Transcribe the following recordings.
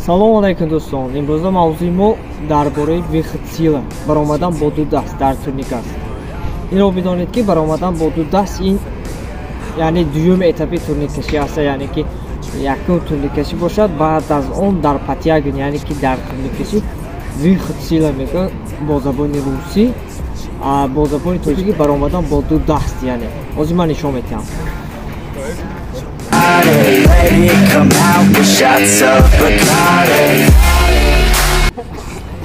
Салом алейкум дӯстон. Имрӯза мавзӯи мо дар бораи выход сила, баромадан бо ду даст дар турник аст. Инро бидонед, ки баромадан бо ду даст ин яъне дуюм этапи турниккашӣ аст, яъне ки якум турниккашӣ бошад, баъд аз он дар подтягивание, яъне ки дар турниккашӣ выход сила мегӯянд бо забони русӣ, бо забони тоҷикӣ баромадан бо ду даст, яъне ҳозир ман нишон медиҳам.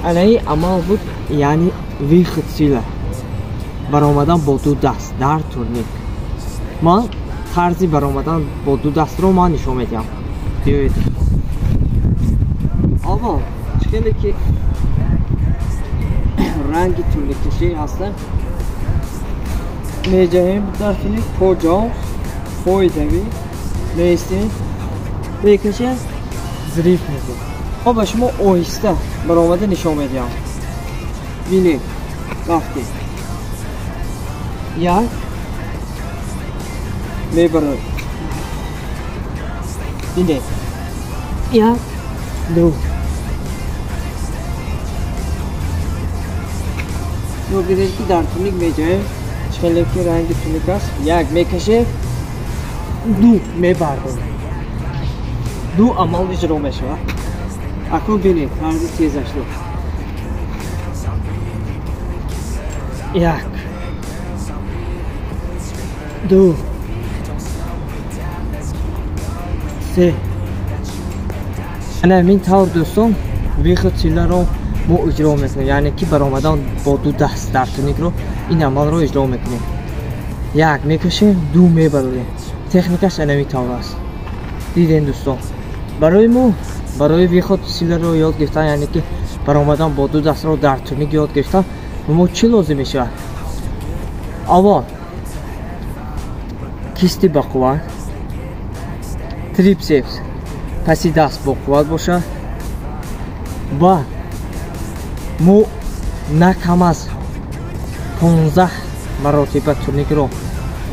Анаи амал буд, яъне выход сила, баромадан бо ду даст дар турник. Ман тарзи баромадан бо ду дастро ман нишон медиҳам. Биёед. Аввал чӣ хеле ки ранги турниккашӣ ҳаста, меҷаҳем дар турник, по ҷавз, пои давӣ меистем, мекашем, зриф мекунем. Мо ба шумо оҳиста баромада нишон медиҳам. Бинед, рафтем. Як мебарад. Бинед. Як, ду. Бинед ки дар турник меҷаем, чӣ хеле ки ранги турник аст. Як мекашем, ду мебардорем. Ду амал иҷро мешавад. Акнун бинед тарзи тезашро. Як, ду, се. Ана ҳамин тавр дӯстон выход силаро мо иҷро мекунем, яъне ки баромадан бо ду даст дар турникро ин амалро иҷро мекунем. Як мекашем, ду мебарорем. Техникаш ана ҳамин тавр аст. Дидем дӯстон, барои мо барои выход силаро ёд гирифтан, яъне ки баромадан бо ду дастро дар турник ёд гирифтан, мо чӣ лозим мешавад? Аввал кисти бақувват, трицепс паси даст боқувват бошад ва мо на кам аз 15 маротиба турникро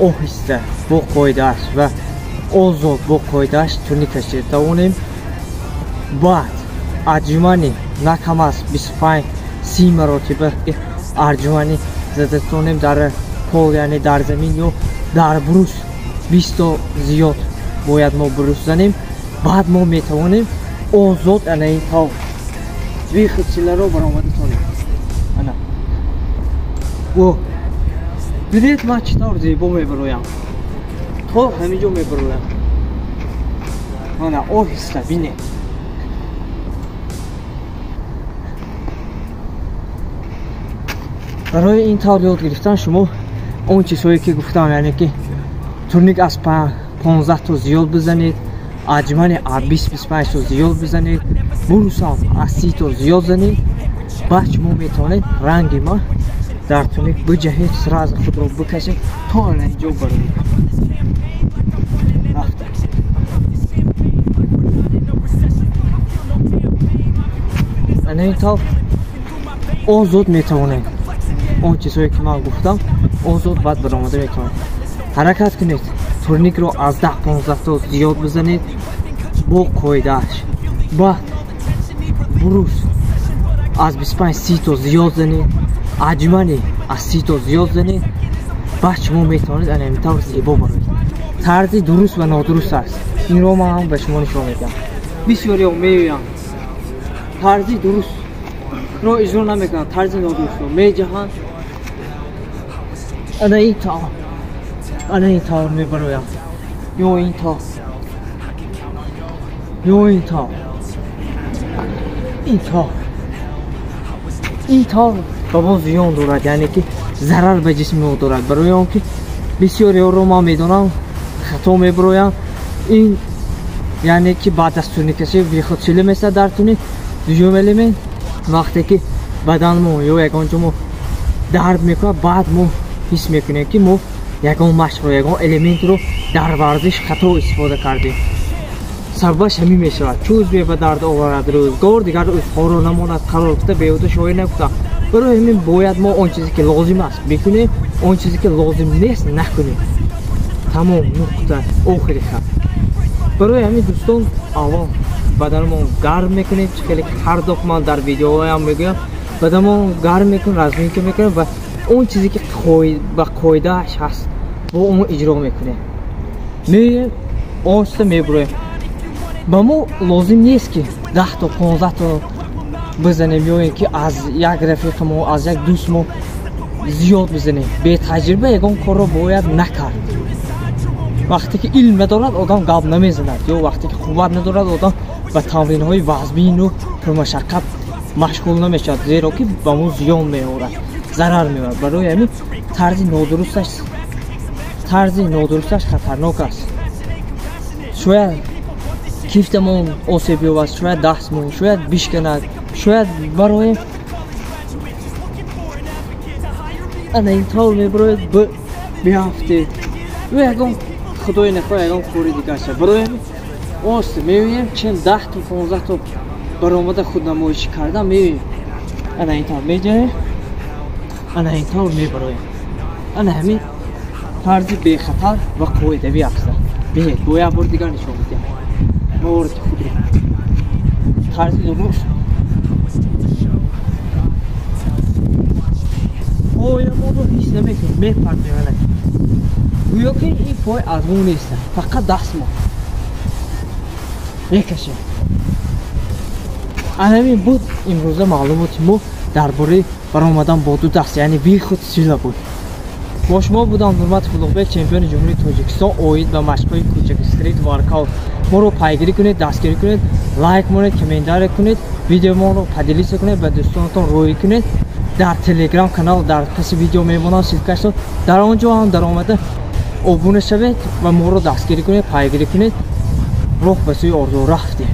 оҳиста бо қоидааш ва озод бо қоидааш турник кашида тавонем. Баъд отжимание на кам аз 25-30 маротиба отжимание зада тавонем дар пол, яъне дар замин ё дар брус 20 то зиёд бояд мо брус занем. Баъд мо метавонем озод ана ин тавр выход силаро баромада тонем. Ана о бинед ман чӣ тавр зебо мебароям, то ҳамин ҷо мебароям. Ана оҳиста бинед. Барои ин тавр ёд гирифтан шумо он чизҳое ки гуфтам, яъне ки турник аз 15 то зиёд бизанед, отжимание аз 20-25 то зиёд бизанед, брусам аз 30 то зиёд занед, баъд шумо метавонед ранги ма дар турник биҷаҳед, сразу худро бикашед то ана ин ҷо бароед. Рафта. Ана ин тавр озод метавонед он чизҳое ки ман гуфтам озод баъд баромада метавонед. Ҳаракат кунед, турникро аз 10-15 то зиёд бизанед бо қоидааш. Баъд брус аз 25-30 то зиёд занед, отжимание аз 30 то зиёд занед, баъд шумо метавонед ана ҳамин тавр зебо бароед. Тарзи дуруст ва нодуруст аст. Инро ман ҳам ба шумо нишон медиҳам. Бисёриҳо меоянд тарзи дурустро иҷро намекунанд, тарзи нодурустро меҷаҳанд. Ана ин тавр, ана ин тавр мебароям, ё ин тавр, ё ин тавр, ин тавр. Ин тавр ба мо зиён дорад, яъне ки зарар ба ҷисми мо дорад. Барои он ки бисёриҳоро ман медонам хато мебароянд. Ин яъне ки баъд аз турниккашӣ выход сила месад дар турник. Дуюм элемент, вақте ки бадан мо ё ягон ҷо мо дард мекунад, баъд мо ҳис мекунем ки мо ягон машқро, ягон элементро дар варзиш хато истифода кардем. Сабабаш ҳамин мешавад. Чӯз ба дард оварад рӯзгор, дигар узхоро намонад қарор гуфта беҳуда шоир нагуфта. Барои ҳамин бояд мо он чизе ки лозим аст бикунем, он чизе ки лозим нест накунем. Тамом, нуқта, охири хат. Барои ҳамин дӯстон, аввал Баданамон гарм мекунем, хеле ҳар дафъа ман дар видеоҳоям мегӯям, баданамон гарм мекунем, разминка мекунем ва он чизе ки ба қоидааш ҳаст бо он иҷро мекунем. Меоем, оҳиста мебуроем. Ба мо лозим нест ки 10 то 15 то бизанем ё ин ки аз як рафиқамо, аз як дӯстмо зиёд бизанем. Бетаҷриба ягон корро бояд накард. Вақте ки илм надорад, одам гап намезанад, ё вақте ки қувват надорад, одам ба тамринҳои вазмину пурмашаққат машғул намешавад, зеро ки ба мо зиён меорад, зарар меорад. Барои ҳамин тарзи нодурусташ хатарнок аст. Шояд кифтамон осеб ёбад, шояд дастмон, шояд бишканад, шояд барои ана ин тавр мебарояд, биафтед ё ягон худои нахоҳ ягон кори дигар шавад. Барои ҳамин оҳиста меоем, чен 10 то 15 то баромада худнамоишӣ карда меоем, ана ин тавр меҷаем, ана ин тавр мебароем. Ана ҳамин тарзи бехатар ва қоидавӣ аст. Бинед, бо як бор дигар нишон медиҳам маворити худро. Тарзи дуруст. Поямонро ҳис намекунем, мепартем. Ана гӯё ки ин пой аз мо нест, фақат дастмо мекашем. Ана ҳамин буд имрӯза маълумоти мо дар бораи баромадан бо ду даст, яъне бихуд сила буд. Бо шумо будам Нурматов Улуғбек, чемпиони Ҷумҳурии Тоҷикистон оид ба машқҳои кӯчаки стрит воркаут. Моро пайгирӣ кунед, дастгирӣ кунед, лайк монед, комментария кунед, видеомонро поделиться кунед, ба дӯстонатон рӯй кунед. Дар телеграм канал дар паси видео мемонам ссылкашро, дар он ҷо ҳам даромада обуна шавед ва моро дастгирӣ кунед, пайгирӣ кунед. Роҳ ба сӯи орзу рафтем.